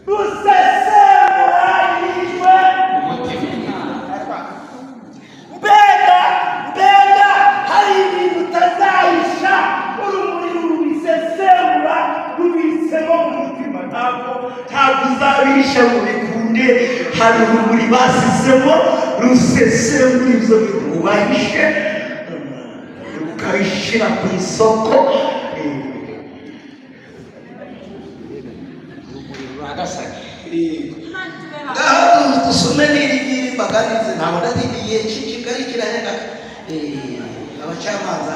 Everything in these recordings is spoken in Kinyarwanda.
Rusesengura ibihishwe. Umutima. Mbega mbega, hari ibintu utazahisha. Urumuri rubisesengura, rubitsemo mu mutima. Ntabwo uzabihisha ngo bikunde. Hari urumuri basizemo rusesengura ibyo bintu ubahishe, rukabishyira ku isoko. Ngaho dusome n'iri ngiri mbaganize, ntabwo ndari igihe kigali kirahenga. Abacamanza,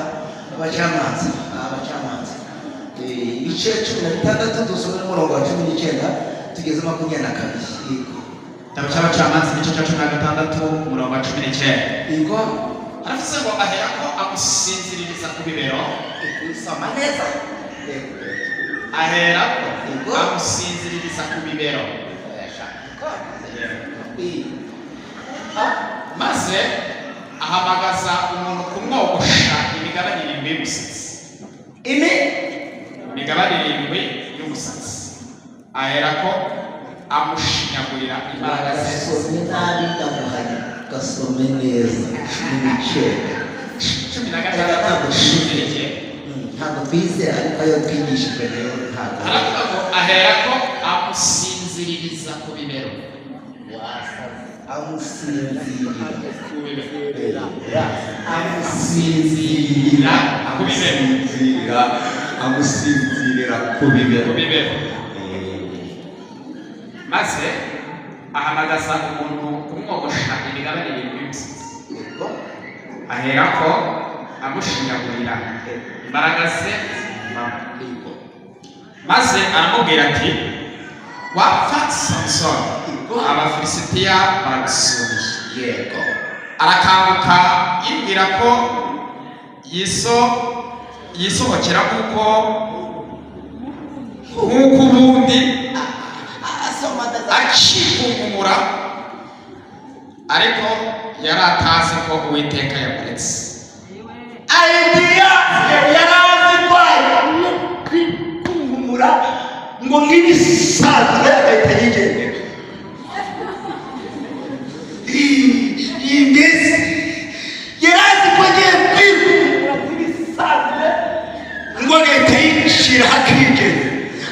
abacamanza, abacamanza, ibice 16, dusome n'umurongo wa 19 tugeze 22. Yego. Igitabo cy'Abacamanza, igice cya 16, umurongo wa 19. Yego. Aravuze ngo aherako amusinziririza ku bibero. Soma neza. Yego. Aherako Yego. amusinziririza ku bibero, maze ahamagaza umuntu kumwogosha imigabane irindwi y'umusatsi. Imi Imigabane irindwi y'umusatsi. Aherako amushinyagurira imbaraga ze. Gasome nabi, ndamuhanye. Gasome neza, 19. 16, 19. Ntabwo twize, ariko ayo twigishijwe nayo ntabwo. Aravuga ngo aherako amusinziririza ku bibero. Amusinzirira. Ku bibero. Amusinzirira. Ku bibero. Amusinzira, amusinzirira ku bibero. Ku bibero. Maze ahamagaza umuntu kumwogosha imigabane irindwi y'umusatsi. Yego. Aherako amushinyagurira imbaraga ze zimuvamo. Yego. Maze aramubwira ati: "Wapfa Samusoni, Abafilisitiya baragusumiye." Yego. Arakanguka, yibwira ko yisohokera nk'uko ubundi, Asoma ndaza. akikunkumura, ariko yari atazi ko Uwiteka yamuretse. Idea, yari azi ko agiye kwikunkumura ngo nk'ibisanzwe, agahita yigendera. Iyi mbese yari azi ko agiye kwikunkumura nk'ibisanzwe, ngo agahita yicira akigendera,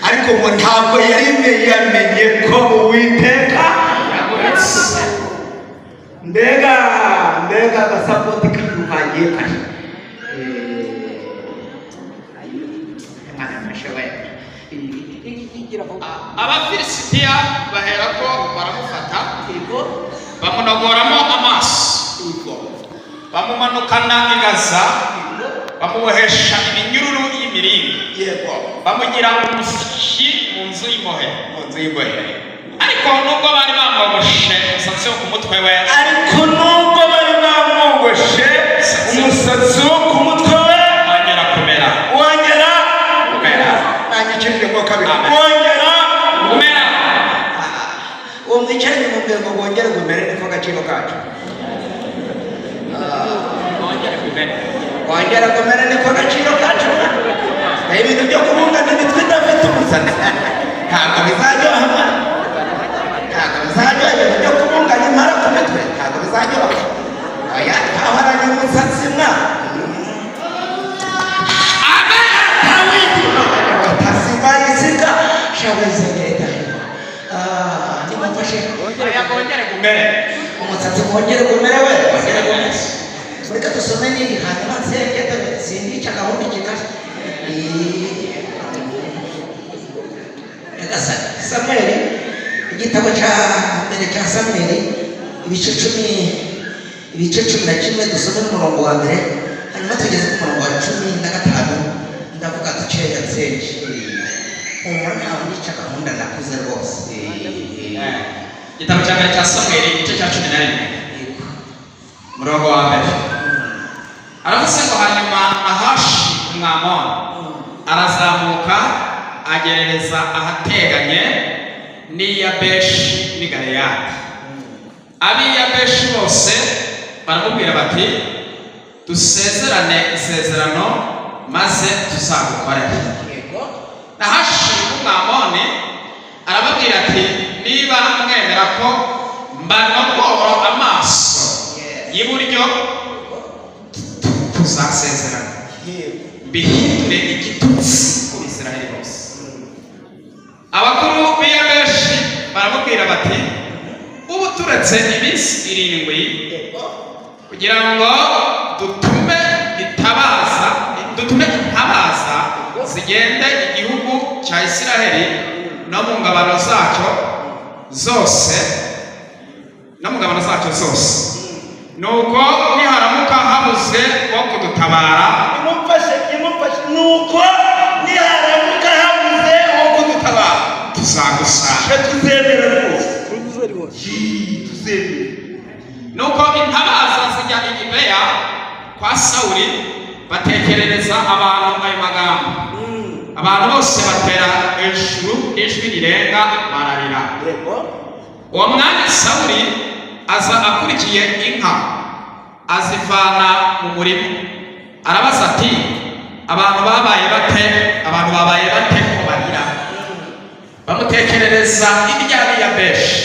ariko ngo ntabwo yari yamenye ko Uwiteka yamuretse. Mbega mbega, agasapoti k'igihugu kagiye kare. Mwana mashoboye. Abafilisitiya baherako baramufata, bamunogoramo amaso, bamumanukana i Gaza, bamubohesha iminyururu y'imiringa, bamugira umusyi mu nzu y'imbohe. Mu nzu y'imbohe. Ariko nubwo bari bamwogoshe umusatsi wo ku mutwe we, Ariko nubwo bari bamwogoshe umusatsi wo ku mutwe we, wongera kumera. Wongera kumera. Nanyikirije ngo kabiri. Amen. Wongera kumera. Uwo mwicaranye mu ngo wongere gumere, niko gaciro kacu. Wongere kumera. Wongera gumere, niko gaciro kacu. Naho ibintu byo kubungana imitwe idafite umusatsi ntabwo bizaryoha mwana. Ntabwo bizaryoha. Ibintu byo kubungana impara ku mitwe ntabwo bizaryoha. Oya, twahoranye umusatsi mwa. Amen. Tasibayisiga shawezegeta. Nimumfashe. Oya, wongere kumere. Umusatsi wongere gumere we, wongere gumere. Reka dusome n'iri, hanyuma nsenge, dore sindica gahunda ikikashe. Nyagasani. Samweli, igitabo cya mbere cya Samweli, ibice 10, ibice 11, dusome n'umurongo wa mbere, hanyuma tugeze ku murongo wa 15. Ndavuga duceya nsenge. Humura, ntawe unica gahunda, nakuze rwose. Igitabo cya mbere cya Samweli, igice cya 11, Yego. umurongo wa mbere. Aravuze ngo: "Hanyuma Nahashi Umwamoni arazamuka, agerereza ahateganye n'i Yabeshi n'i Galeyadi. Ab'i Yabeshi bose baramubwira bati: 'Dusezerane isezerano, maze tuzagukorere.' Yego. Nahashi w'Umwamoni arababwira Arababwira ati: "Niba mwemera ko mbanogora amaso y'iburyo, tuzasezerana, mbihindure igitutsi ku Bisirayeli bose." Abakuru b'i Yabeshi baramubwira bati: "Ubu turetse iminsi 7 kugira ngo dutume intabaza zigende igihugu cya Isiraheli no mu ngabano zacyo zose, no mu ngabano zacyo zose. Nuko niharamuka habuze wo kudutabara," Nimumfashe, nimumfashe. Nuko niharamuka habuze wo kudutabara, "tuzagusanga." Tuzemera rwose. Tuzemera. Nuko intabaza zijya i Gibeya kwa Sawuli, batekerereza abantu ayo magambo. Abantu bose batera hejuru ijwi rirenga, bararira. Uwo mwanya Sawuli aza akurikiye inka azivana mu murima. Arabaza ati: "Abantu babaye bate? Abantu babaye bate ko barira?" Bamutekerereza iby'ab'i Yabeshi.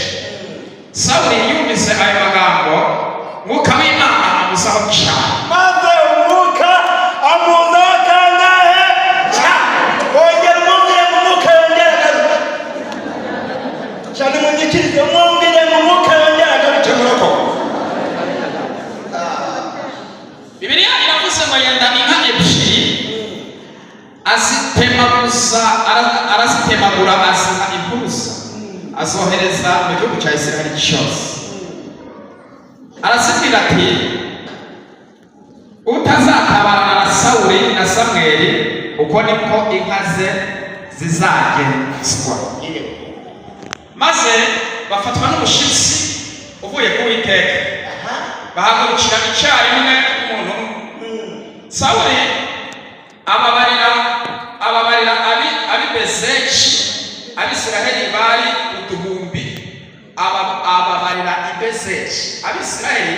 Sawuli yumvise ayo magambo, Mwuka w'Imana amuzaho cyane. Maze Umwuka amuzaho kangahe? Cyane. Wongera umubwire ngo Umwuka yongere agaruke cyane. Munyikirize, mwumvire ngo Umwuka yongere agaruke muroko. Bibiliya iravuze ngo yenda inka ebyiri, azitemaguza, arazitemagura, aziha impuruza, azohereza mu gihugu cya Isiraheli cyose. Arazibwira ati: "Utazatabarana na Sawuli na Samweli, uko niko inka ze zizagenzwa." Maze bafatwa n'umushyitsi uvuye ku Uwiteka, bahagurukira icyarimwe umuntu umwe. Sawuli ababarira ab'i Bezeki. Abisiraheli bari uduhumbi, ababarira i Bezeki. Abisiraheli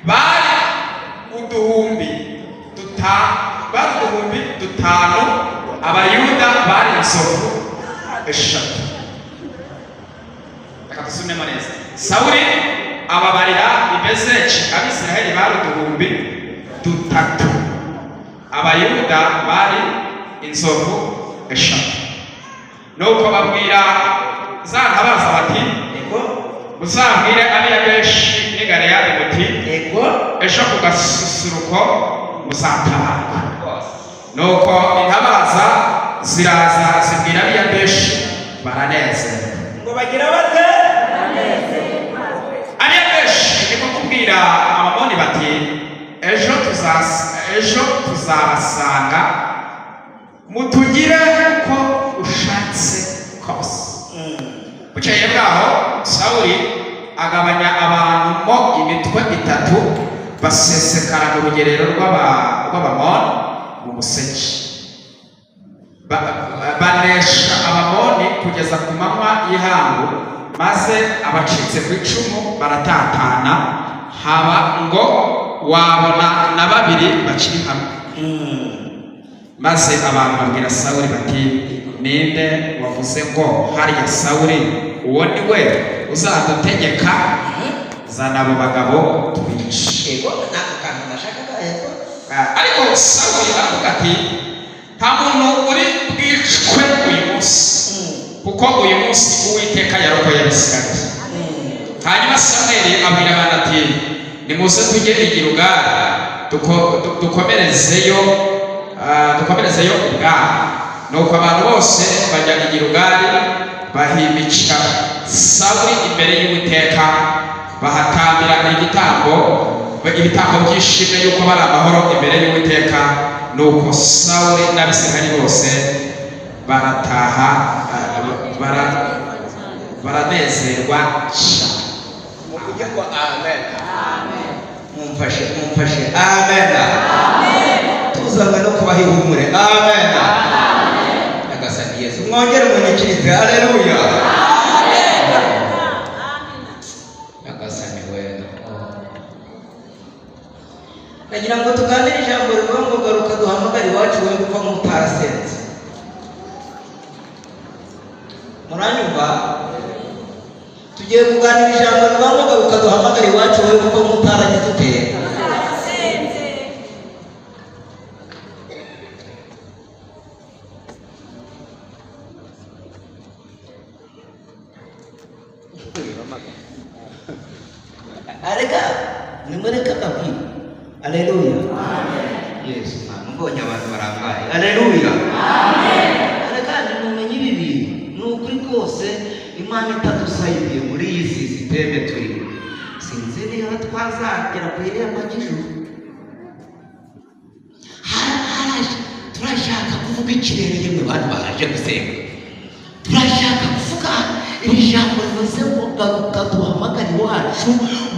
bari 5,000, Abayuda bari inzovu 3. Reka dusubiremo neza. Sawuli ababarira i Bezeki. Abisiraheli bari 3,000, Abayuda bari inzovu 3. Nuko babwira za ntabaza bati: "Muzabwire ab'i Yabeshi n'i Galeyadi muti: ejo ku gasusuruko muzatabarwa." Nuko intabaza ziraza, zibwira ab'i Yabeshi, baranezerwa. Ngo bagira bate? Ab'i Yabeshi niko kubwira Abamoni bati: Ejo tuzabasanga, mutugire uko ushatse kose." Bukeye bwaho Sawuli agabanya abantu mo imitwe itatu, basesekara mu rugerero rw'Abamoni mu museke. Banesha Abamoni kugeza ku manywa y'ihangu, maze abacitse ku icumu baratatana, haba ngo wabona na babiri bakiri hamwe. Maze abantu babwira Sawuli bati: "Ninde wavuze ngo hariya Sawuli uwo ni we uzadutegeka? Zana abo bagabo twice." Yego, n'ako kantu nashakaga, yego. Ariko Sawuli aravuga ati: "Nta muntu uri bwicwe uyu munsi, kuko uyu munsi Uwiteka yarokoye Abisirayeli." Hanyuma Samweli abwira abantu ati: "Nimuze tujye i Gilugali, dukomerezeyo ubwami." Nuko abantu bose bajya i Gilugali, bahimikira Sawuli imbere y'Uwiteka, bahatambira ibitambo by'ishimwe yuko bari amahoro imbere y'Uwiteka. Nuko Sawuli n'Abisirayeli bose barataha, baranezerwa cyane. Muvuge ngo amen. Mumfashe, mumfashe. Amen. Tuzanywe no kubaha ihumure. Amen. Nyagasani Yesu, mwongere munyikirize. Haleluya. Nyagasani wena, nagira ngo tuganire ijambo rivuga ngo garuka duhamagare iwacu, we gupfa nk'utarasenze. Muranyumva? Tugiye kuganira ijambo rivuga ngo garuka duhamagare iwacu, wowe kuko mutaragize ute? Areka nimureke mbabwire. Aleluya! Yesu mwana, mbonye abantu barangaye. Aleluya! Areka nimumenye ibi bintu, ni ukuri kose Imana itadusayidiye muri iyi sisiteme turimo, sinzi niba twazagera ku irembo ry'ijuru. Turashaka kuvuga ikirere, yemwe bantu baje gusenga, turashaka kuvuga iri jambo rivuze ngo garuka duhamagare iwacu,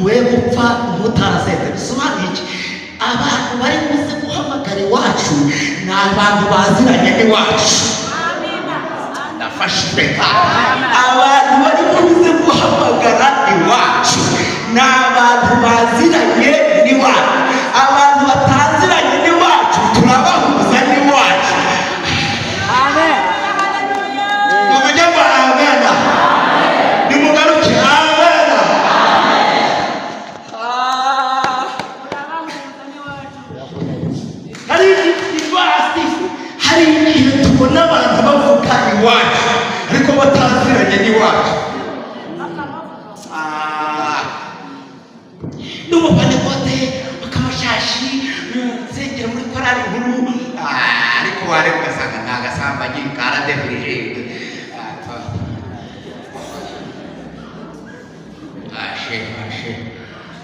we gupfa mutarasenze. Bisobanuye iki? Abantu bari buze guhamagara iwacu ni abantu baziranye n'iwacu. Ndafashijwe. Abantu bari buze guhamagara iwacu ni abantu baziranye n'iwacu. Abantu bataziranye n'iwacu turabahuza n'iwacu. Muvuge ngo amena. Nimugaruke, amena. Hari indwara, hari igihe tubona abantu bavuga iwacu ariko bataziranye n'iwacu. N'umupantekote w'akamashashi, nsengera muri korari nkuru, ariko wareba ugasanga ni agasambanyi karadefirije. Ashe ashe,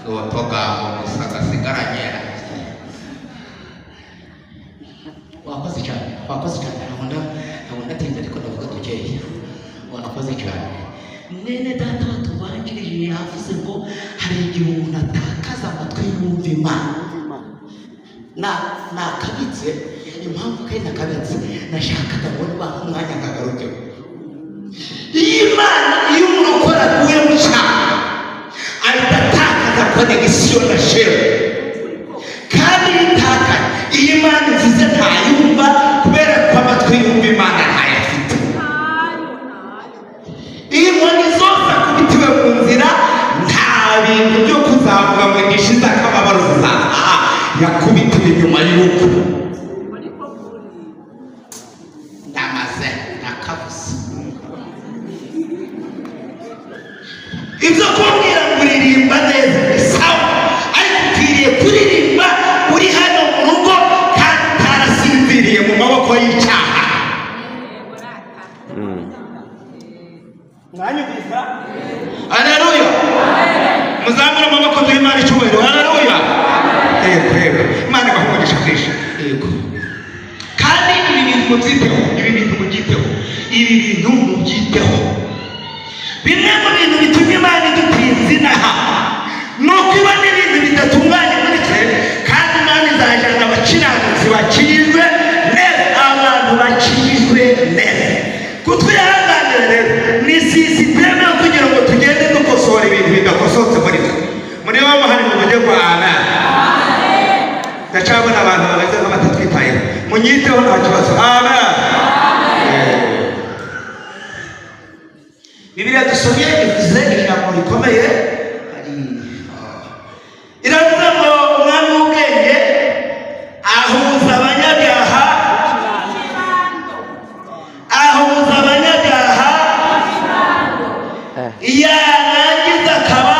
utugambo gusa gasigaranye. Wakoze cyane, wakoze cyane. Ntabwo ndatinda, ariko ndavuga dukeya. Wakoze cyane. Mwene data watubanjirije yavuze ngo hari igihe umuntu atakaza amatwi yumva Imana. Na nakabitse impamvu kandi nakabitse, nashakaga ngo niba umwanya nkagarukeho. Iyo Imana, iyo umurokore aguye mu cyaha, ahita atakaza connexion na shewe, kandi iyo itakaye, iyo Imana ivuze ntayumva, kubera ko amatwi yumva Imana ntayafite. Iyo inkoni zose akubitiwe mu nzira, nta bintu byo kuzavuga ngo ngishize akababaro zizaza. Aha yakubitiwe inyuma y'urugo. Ndamaze, ndakabuze. Ibyo kumbwira ngo uririmba neza ni sawa, ariko ukwiriye kuririmba uri hano mu rugo kandi utarasinziriye mu maboko y'icyaha. Mwanyumvisa? Aleluya! Muzamure amaboko, duhe Imana icyubahiro. Aleluya! Yego, yego, Imana ibahe umugisha mwinshi. Yego, kandi ibi bintu mubyiteho, ibi bintu mubyiteho, ibi bintu mubyiteho. Bimwe mu bintu bituma Imana idutinza inaha ni uko ibona ibintu bidatunganye muri twe, kandi Imana izajyana abakiranutsi bakijijwe neza, abantu bakijijwe neza. Kutwihanganira rero ni sisiteme yo kugira ngo tugende dukosora ibintu bidakosotse muri twe. Muri bo hari mu buryo bwa amen. Ndacabona abantu bameze nk'abatatwitayeho. Munyiteho, nta kibazo. Amen. Bibiliya dusomye ivuze ijambo rikomeye. Hari iravuga ngo umwami w'ubwenge ahuza abanyabyaha, ahuza abanyabyaha, yarangiza akaba.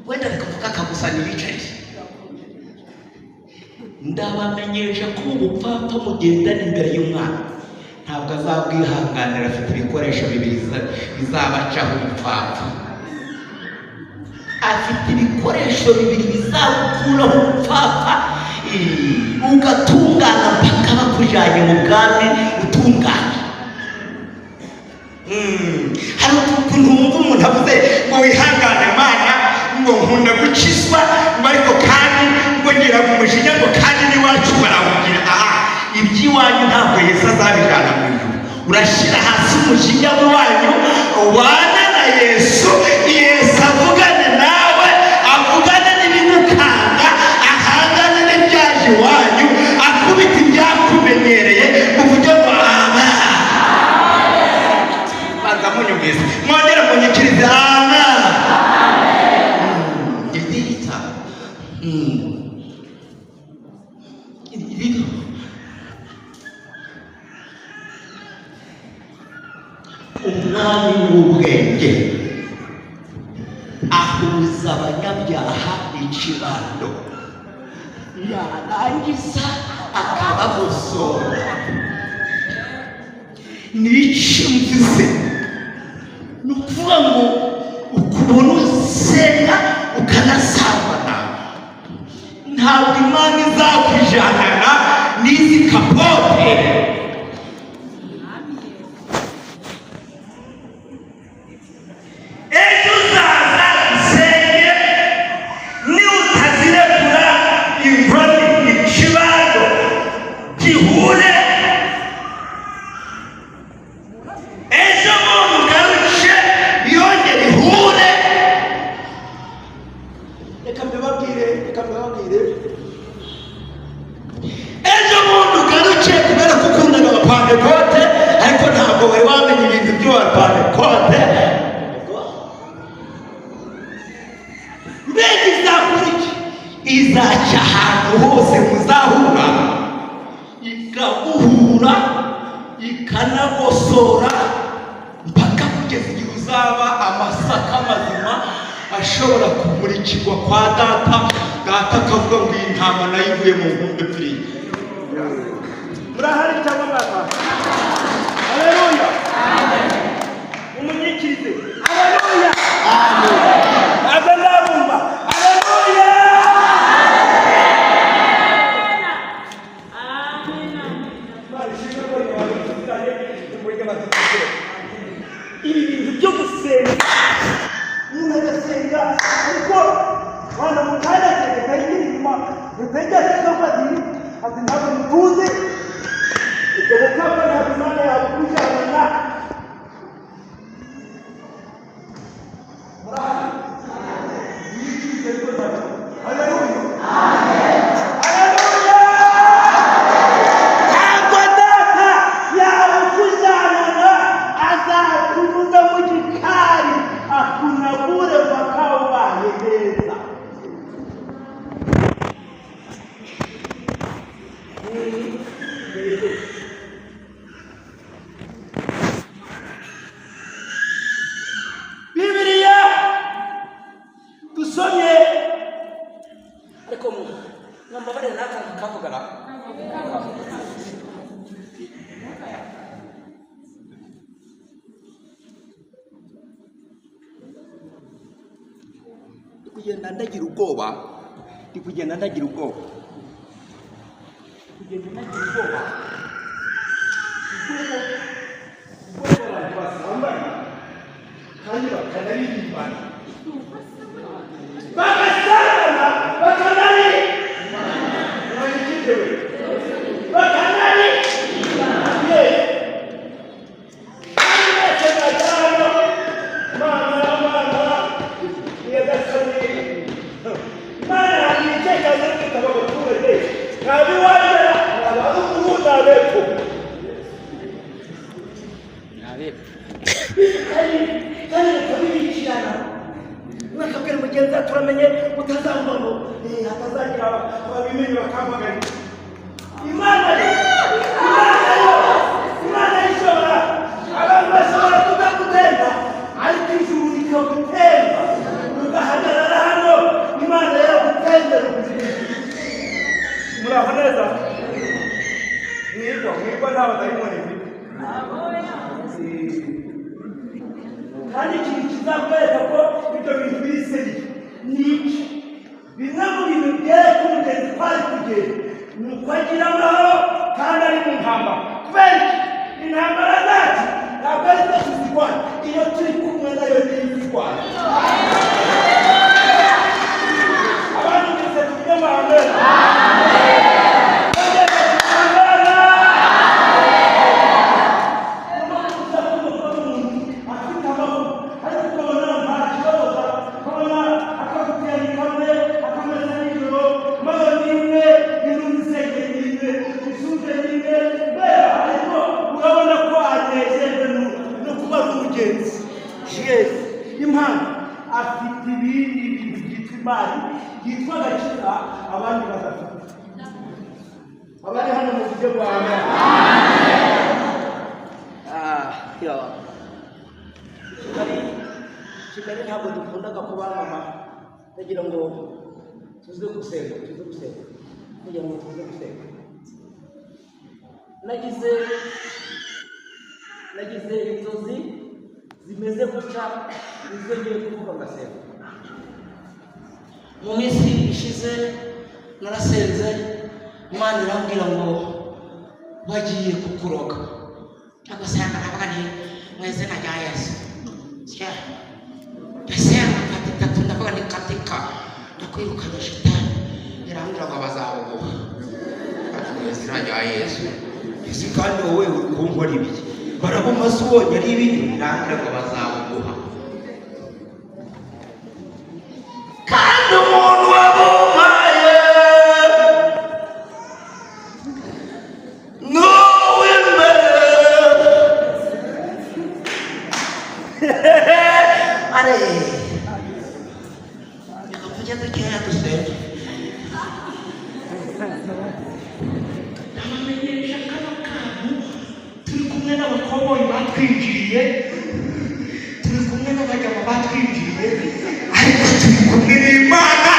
Wenda reka akagusa ntibicare. Ndabamenyesha ko ubupfapfa mugendana imbere y'umwana ntabwo azabwihanganira. Afite ibikoresho bibiri bizabacaho ubupfapfa. Afite ibikoresho bibiri bizagukuraho ubupfapfa, ugatungana mpaka bakujyanye mu bwami utunganye. Hari ukuntu wumva umuntu avuze ngo wihangane Mana, ngo nkunda gukizwa, ngo ariko kandi ngo ngira umujinya, ngo kandi n'iwacu barawugira. Aha iby'iwanyu ntabwo Yesu azabijyana mu ijuru. Urashyira hasi umujinya w'iwanyu, ubane na Yesu. Yesu avugane nawe, avugane n'ibigukanga, ahangane n'ibyaje iwanyu, akubita. Umwami w'ubwenge ahuza abanyabyaha ikibando, yarangiza akabagosora. N'icyo mvuze ni ukuvuga ngo ukubona usenga ukanasambana, ntabwo Imana izakwijyanana n'izi kapote. Ejo uzaza usenge, niutazirekura inkoni, ikibando gihure. Ejo bundi ugaruke, yongere ihure. Reka mbibabwire, reka mbibabwire. Ejo bundi ugaruke kubera ko ukundaga abapantekote, ariko ntabwo wari wamenya ibintu by'abapantekote. Mbega izakora iki? Izaca ahantu hose muzahura, ikaguhura, ikanagosora, mpaka kugeza igihe uzaba amasaka mazima ashobora kumurikirwa kwa Data. Data akavuga ngo iyi ntama nayo ivuye mu nkumbi epfiriye. Murahari cyangwa mwataha? Haleluya! Umunyikirize, haleluya! Ntabwo ndabumva. Haleluya! Imana ishimwe ko tuziranye umurenge bazituzire. Ibi bintu byo gusenga, umuntu agasenga, ariko wana mu kanya kajya inyuma utegereze ko ati ntabwo mutuzi ubwo bukaba, ntabwo Imana yabukujyanana. Murahari? Yikize rwose. Haleluya, haleluya! Ntabwo Data yabukujyanana, azakunyuza mu gikari akunagure mpaka ubaye neza. Bibiliya dusomye, ariko mwambabarire n'aka kavugana. Ndi kugenda ndagira ubwoba, ndi kugenda ndagira ubwoba, kugenda ndagira ubwoba, ubwoba, ubwoba. Abantu basambana kandi bakanaririmbana, bagasambana, bakanari mwanyikije we, bakanari. Yes. Kandi mwese mwajya hano, Mana, Mana Nyagasani, Imana yanjye icyerekezo kwitaba abaturage, naba iwanjye, naba ruguru, naba epfo, kandi bakabibikirana. Umwe akabwira mugenzi we, turamenye utazamva ngo hatazagira ababimenye bakampagarika. Imana yo, Imana yo, Imana ishobora, abantu bashobora kutagutenda, ariko ijuru rikagutemba, ugahagarara hano Imana yagutendera ubuzima. Muraho neza? Mwigwa, mwigwa, nta badayimoni mfite. Kandi ikintu kizakwereka ko ibyo bintu biri sérieux ni iki? Bimwe mu bintu byereka umugenzi ko ari kugenda ni uko agira amahoro kandi ari mu ntambara. Kubera iki? Intambara zacu ntabwo ari zo tuzirwana, iyo turi kumwe nayo niyo izirwana. Abandi mwese tuvuge ngo amen. Twongere tuvuge amen. Afite amahoro, ariko ukabona nta kibazo, ukabona akagutera kamwe akamesa nijoro, maze n'imwe n'inzu n'imwe isuze n'imwe mbera, ariko urabona ko anezejwe no kuba ari umugenzi. Yes, impamvu Abari hano muvuge ngo amen. Yo. Kigali ntabwo dukundaga kuba mama, ndagira ngo tuze gusenga, tuze gusenga, kugira ngo tuze gusenga. Nagize inzozi zimeze gutya, nizo ngiye kuvuga ngasenga. Mu minsi ishize narasenze, Imana irambwira ngo bagiye kukuroga. Ndagusenga, ndavuga nti mu izina rya Yesu. Sya. Ndasenga mfata itatu, ndavuga nti katika ndakwirukanye shitani. Irambwira ngo bazabuguha. Ati mu izina rya Yesu. Ese kandi wowe uri kunkora ibiki? Barabumase ubonye ari ibiryo? Irambwira ngo bazabuguha. Kandi umuntu wabumpaye n'uw'imbere. Are. Reka mvuge dukeya dusenge. Ndabamenyesha kano kantu, turi kumwe n'abakoboyi batwinjiriye, turi kumwe n'abajama batwinjiriye, ariko turi kumwe n'Imana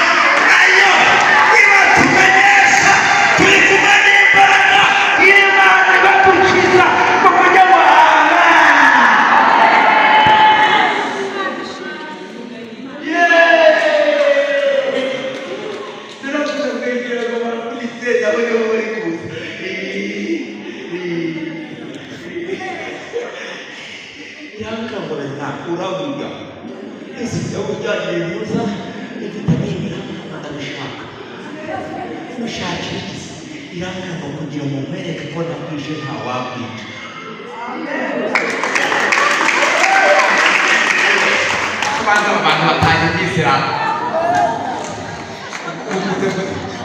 nayo ibatumenyesha. Turi kumwe n'imbaraga y'Imana ibadukiza mu buryo buhanga. Naravuze kwegera ngo barakubise, ndabona bo bari kuza. Irankangura uravuga ese ujyanye muza vitamine, ndabishaka mushakira iki? Irambwira ngo kugira ngo nkwereke ko nakwishe ntawakwica. Kubanza abo bantu batangiye kwizera.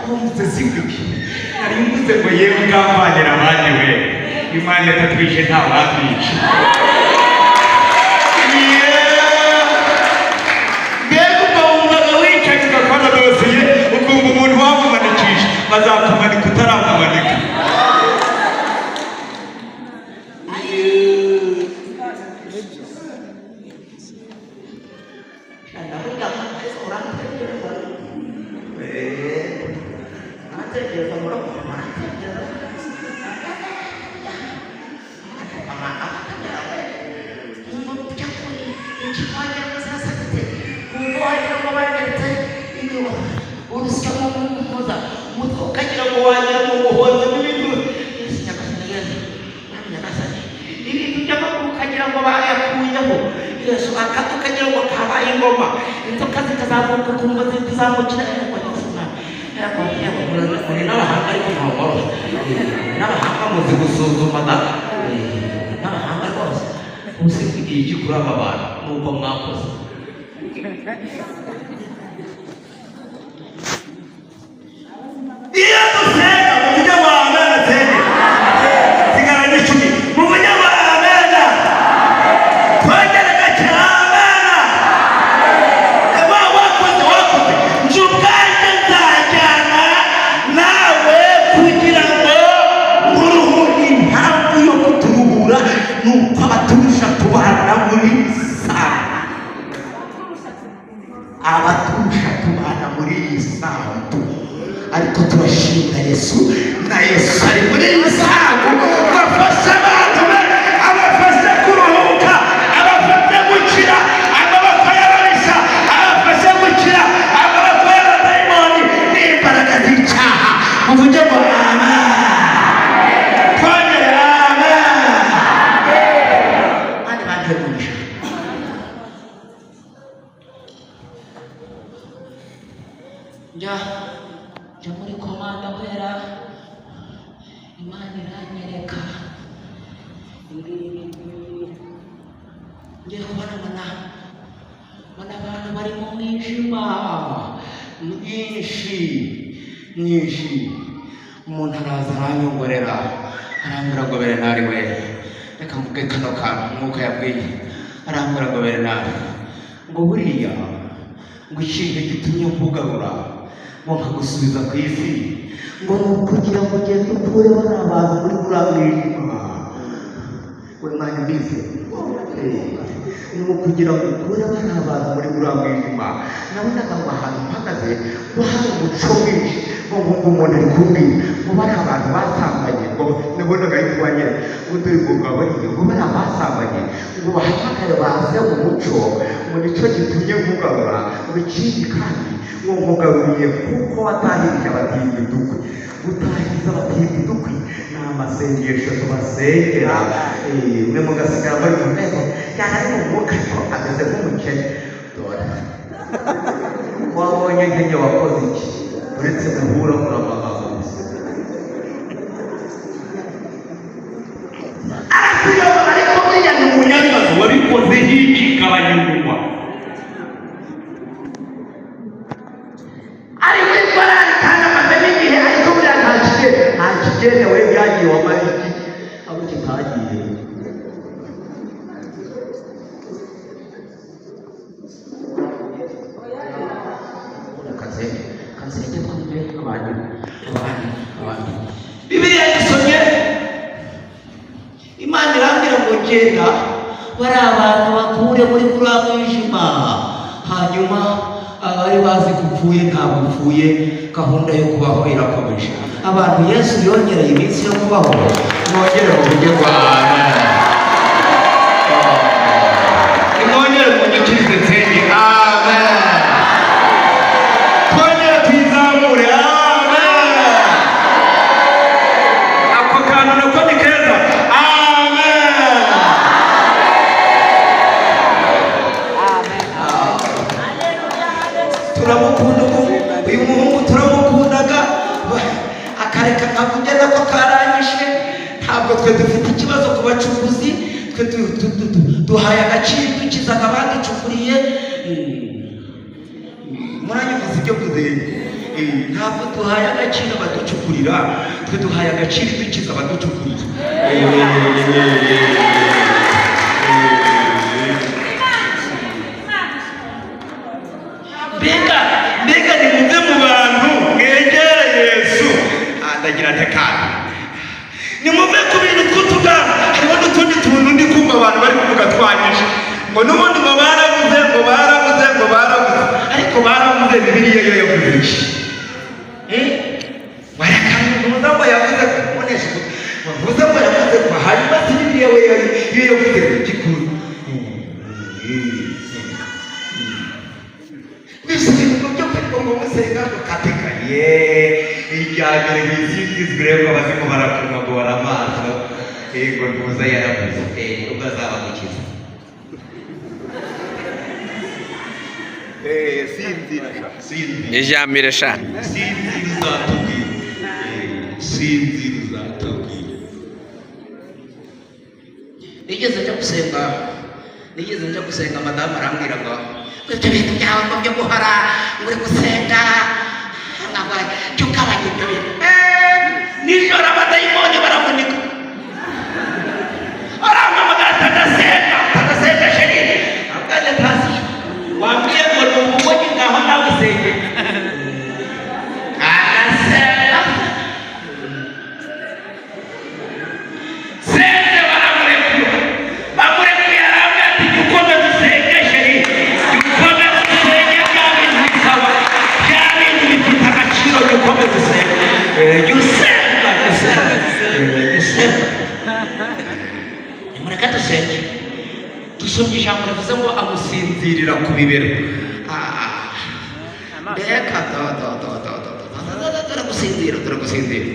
Uramutse zingiki nari mvuze ngo yewe ngambanira abandi we, Imana itatwishe ntawakwica. Mbega ubwo wumvaga wicaye ugakora dosiye, ukumva umuntu wamumanikisha, bazakumanika utaramumanika. Ndavuga uratekereza. Uratekereza uratekereza. Urusyo mu muhoza umutwe ukagira ngo wagira ngo muhoza n'ibintu. Yesu Nyagasani, Yesu Mwami Nyagasani, ibintu by'amaguru ukagira ngo bayakuyeho. Yesu akatu ukagira ngo kabaye ingoma, inzoka zikazamuka ukumva zikazamukira. Yego Yesu Mwami, yego yego, muri n'abahanga ariko ntabwo n'abahanga muzi gusuzuma da, n'abahanga rwose. Uzi igihe iki kuri aba bantu nuko mwakoze. Iyo dusenga mu buryo bwa amena, senge sigara n'icumi mu buryo bwa amena, twongere gake amena. Wa wakoze wakoze, nje ubwanjye nzajyana nawe kugira ngo nkuruhure. Impamvu yo kuturuhura ni uko abaturusha tubana muri sana, abaturusha tubana muri iyi sandu, ariko turashimira Yesu, na Yesu ari muri iyi sandu ngo afashe abantu be, abafashe kuruhuka, abafashe gukira amaboko y'ababisha, abafashe gukira amaboko y'abadayimoni n'imbaraga z'icyaha. Muvuge ngo amen, twongere amen. Bandi bagiye umugisha. Njya muri komanda wera, Imana iranyereka ngiye kubona mbona abantu bari mu mwijima mwinshi mwinshi. Umuntu araza aranyongorera, arambwira ngo Berenari we, reka mvuge kano kantu umwuka yabwiye. Arambwira ngo Berenari, ngo buriya ngo ikintu gitumye nkugarura Ngo nkagusubiza ku isi ngo ni ukugira ngo ugende ukure bariya abantu muri buriya mwijima. We mwanyumvise? Ni ukugira ngo ukure bariya abantu muri buriya mwijima. Nabonaga ngo ahantu mpagaze ngo hari umuco mwinshi, ngo nkumva umuntu ari kumbwira ngo bariya abantu basambanye, ngo nabonaga ari kubanyera ngo dore ngo ngabariye, ngo bariya basambanye ngo bahamagare baze mu muco, ngo nicyo gitumye nkugarura. Ngo ikindi kandi ngo nkugaruriye kuko watahirije abatindi udukwi. Gutahiza abatindi udukwi ni amasengesho tubasengera. Mwe mugasigara muri mu nteko cyane ari mu mwuka, ariko ameze nk'umukene. Dore wabonye nkenge wakoze iki uretse guhura muri amagambo gusa. Arakuyobora ariko buriya ni umunyabibazo wabikoze nk'iki kabanyunywa. Ari muri korali kandi amaze n'igihe, ariko buriya nta kigenda, nta kigenda we byagiye wamara iki abo kitagiye. Kansenge twumve abantu abandi abandi. Bibiliya yisomye, Imana irambwira ngo genda bari abantu bakure muri buriya mwijima, hanyuma abari bazi ko upfuye ntabwo upfuye, gahunda yo kubaho irakomeje. Abantu Yesu yongereye iminsi yo kubaho, mwongere muvuge ngo amen. Nimwongere munyikirize nsenge amen. Twongere tuyizamure amen. Ako kantu nako ni keza amen. Turamukunda uyu muhungu turamukundaga, akareka akagenda ko karangije. Ntabwo twe dufite ikibazo ku bacukuzi, twe duhaye agaciro dukizaga abaducukuriye. Muranyumvise ibyo mvuze? Ntabwo duhaye agaciro abaducukurira, twe duhaye agaciro dukiza abaducukurira. Mbega mbega nimuve mu bantu mwegere Yesu. Ndagira ntekane, nimuve ku bintu tw'utugamba. Hariho n'utundi tuntu ndi kumva abantu bari kuvuga twanyije, ngo n'ubundi ngo baravuze, ngo baravuze, ngo baravuze, ariko baravuze Bibiliya yo yavuze iki? Barakanguza ngo yavuze ko ubonesha ngo ngo yavuze ko, hanyuma si Bibiliya we yo yavuze ku gikuru. Ibintu byo kwirirwa ngo musenga ngo kateka ye irya mbere wisingizwe rero ngo abazimu barakunogora amaso, ngo ntuza yaravuze ubwo azabagukiza. Sinzira sinzira Ijambere sha. Sinzira uzatubwira, sinzira uzatubwira. Nigeze njya gusenga, nigeze njya gusenga, madamu arambwira ngo ibyo bintu byawe ngo byo guhora ngo uri gusenga ntabwo jya ugabanya ibyo bintu. Nijoro abadayimoni baramunika, arampamagara atadasenga, atadasenga sheri abwana tazi wambwiye ngo ni umugogi ngaho nawe usenge arasenga senge baramurekura, bamurekuye arambwira ati jya ukomeza usenge sheri, jya ukomeza usenge bya bintu bisaba, bya bintu bifite agaciro, jya ukomeza usenge, jya usenga, jya usenga, jya usenga. Nimureke dusenge. Dusomye ijambo rivuze ngo amusinzirira ku bibero. Mbega do do do do do do do do, turagusinzira, turagusinzira,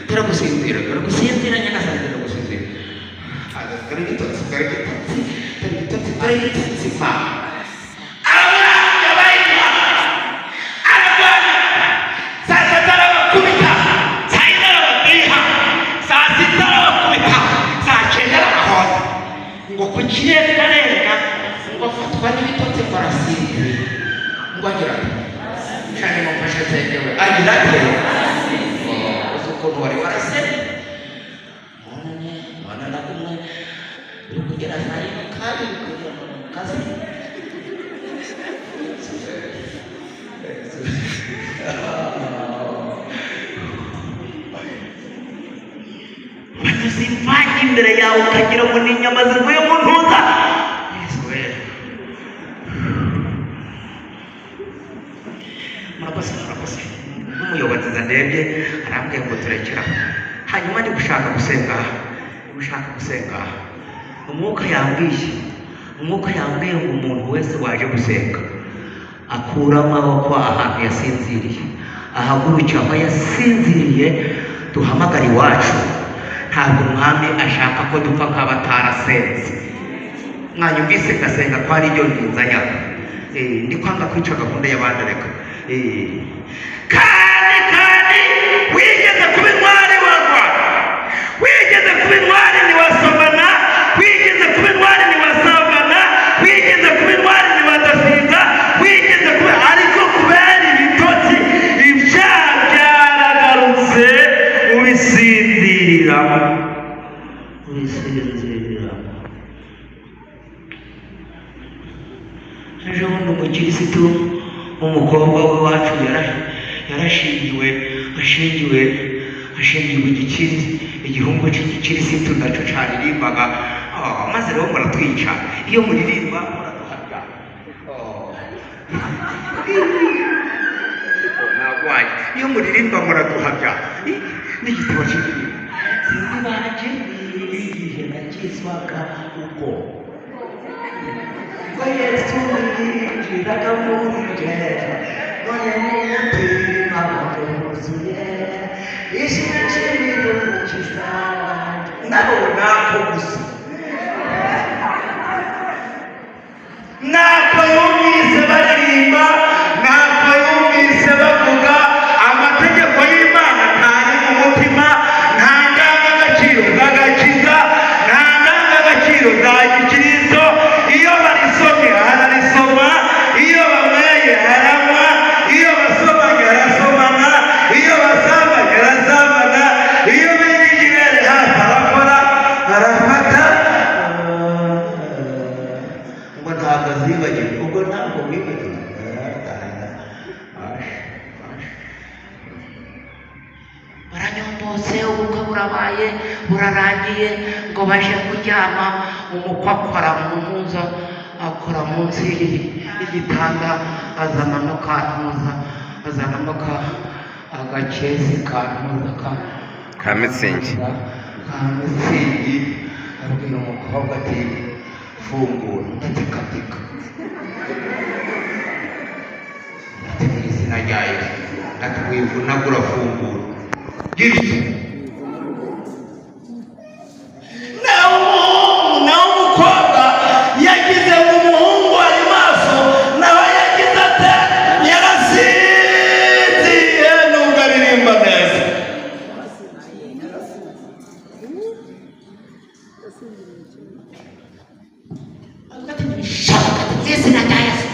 turagusinzira, turagusinzira nyagasani, turagusinzira. Dore ibitotsi, dore ibitotsi, dore ibitotsi, dore ibitotsi ma. Arabura abayitwa ararwana, saa tatu arabakubita, saa yine arabadiha, saa sita arabakubita, saa cyenda arabahonda, Ngo ku kirengarenga ngo afatwa n'ibitotsi ngo arasinzira, ngo agira ati cyane mumfashe nsengewe, agira ati uzi ukuntu wari warasenze none none nakumwe uri kugera saa yine kandi uri kugera mu kazi. Unyuze imvange imbere yawe ukagira ngo ni inyama zivuye mu ntuza. Yesu we, murakoze, murakoze. N'umuyobozi ndebye arambwiye ngo turekeraho. Hanyuma ndi gushaka gusenga, gushaka gusenga, umwuka yambwiye ngo umuntu wese waje gusenga akura amaboko ahantu yasinziriye, ahaguruke aho yasinziriye, duhamagare iwacu. Ntabwo umwami ashaka ko dupfa nk'abatarasenze. Mwanyumvise ngasenga ko ari ibyo nzanya. Ndi kwanga kwica gahunda y'abandi. Reka kandi wigeze kuba intwari wa Rwanda, wigeze kuba intwari ntiwasomana, wigeze kuba intwari ntiwasambana, wigeze kuba intwari ntiwadasinda, wigeze kuba, ariko kubera ibitotsi ibyaha byaragarutse, ubisinziriramo, ubisinziriramo. Ejo bundi umukirisitu w'umukobwa w'iwacu yarashingiwe, ashingiwe igihungu cy'igikirisitu nacyo cyaririmbaga. Oh, maze rero muratwica iyo muririmba, muraduhabya. Oh. Nagwaye iyo muririmba muraduhabya. N'igitabo cy'indirimbo sinzi banjye igihe nakizwaga, ubwo ngo Yesu yinjiraga muri jye, none mu mutima wanjye wuzuye ishimwe n'umukiza wanjye. Nabo nako gusa Nako yumvise baririmba, nako yumvise bavuga amategeko y'Imana, ntari mu mutima, nta ndangagaciro z'agakiza, nta ndangagaciro za gikristo. Iyo barisomye ararisoma, iyo banyweye aranywa, iyo basomanye arasomana, iyo basambanye arasambana, iyo begeje ibere hafi arakora, arafata, ngo ntabwo azibagirwa. Ubwo ntabwo wibagiwe. Baranyombotse, ubukwe burabaye, burarangiye, ngo baje kuryama. Umukwe akora mu mpuza, akora munsi y'igitanda, azanamo ka ntuza, azanamo ka agakesi ka ntuza ka Ka Mützig. Ka Mützig. Abwira umukobwa ati: "Fungura." Undi ati: "Katika." Ati: "Mu izina rya Yesu." Ati: "Wivunagura, fungura." Gityo. Nawe umuhungu, nawe umukobwa yagize ngo umuhungu ari maso, nawe yagize ate? Yarasinziye nubwo aririmba neza. Avuga ati: "Ntibishoboka." Ati: "Mu izina rya Yesu."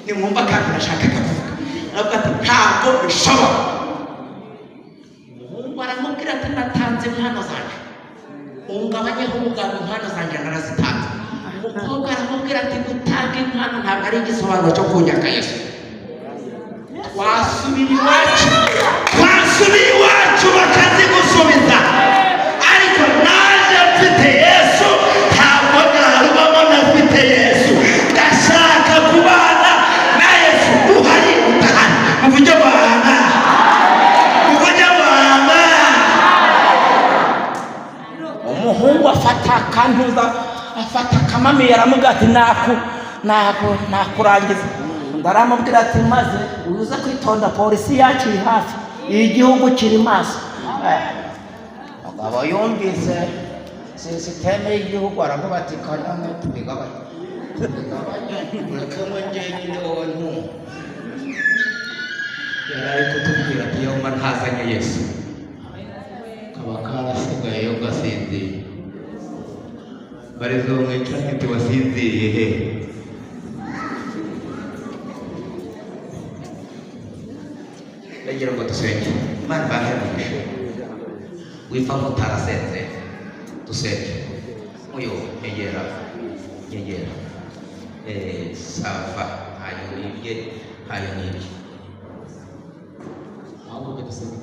Nimwumva akantu nashakaga kuvuga. Aravuga ati: "Ntabwo bishoboka." Umuhungu aramubwira ati: "Natanze impano zanjye, ungabanyeho umugambi, impano zanjye narazitanze." Umukobwa aramubwira ati: "Gutanga impano ntabwo ari igisobanuro cyo kunyaka Yesu. Twasubira iwacu." Twasubira iwacu bakazigusubiza, ariko naje mfite Yesu, ntabwo narubamo nafite Yesu. Ndashaka kubana na Yesu, uhari udahari. Muvuge bana, muvuge bana. Umuhungu afata akantuza, afata akamamiyo, aramubwira ati: "Naku naku nakurangiza." Undi aramubwira ati: "Maze uze kwitonda, polisi yacu iri hafi, igihugu kiri maso." Mugabo yumvise sisiteme y'igihugu, aravuga ati: "Kanone tubigabanye, tubigabanye, ureke ngo njyenyine, wowe ntumwe." Yari ari kutubwira ati: "Iyo mba ntazanye Yesu, kaba karasigayeyo gasinziriye." Barizo mwicaranye ati: "Wasinziriye he?" Ndagira ngo dusenge. Imana ibahe umugisha. Wipfa nk'utarasenze. Dusenge. Uyu nyegera, nyegera. Sava ntayo nibye, ntayo nibye. Ahubwo dusenge.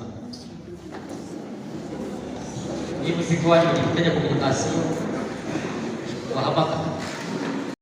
Niba uzi ko iwanyu bagifitanye communication, wahamagara.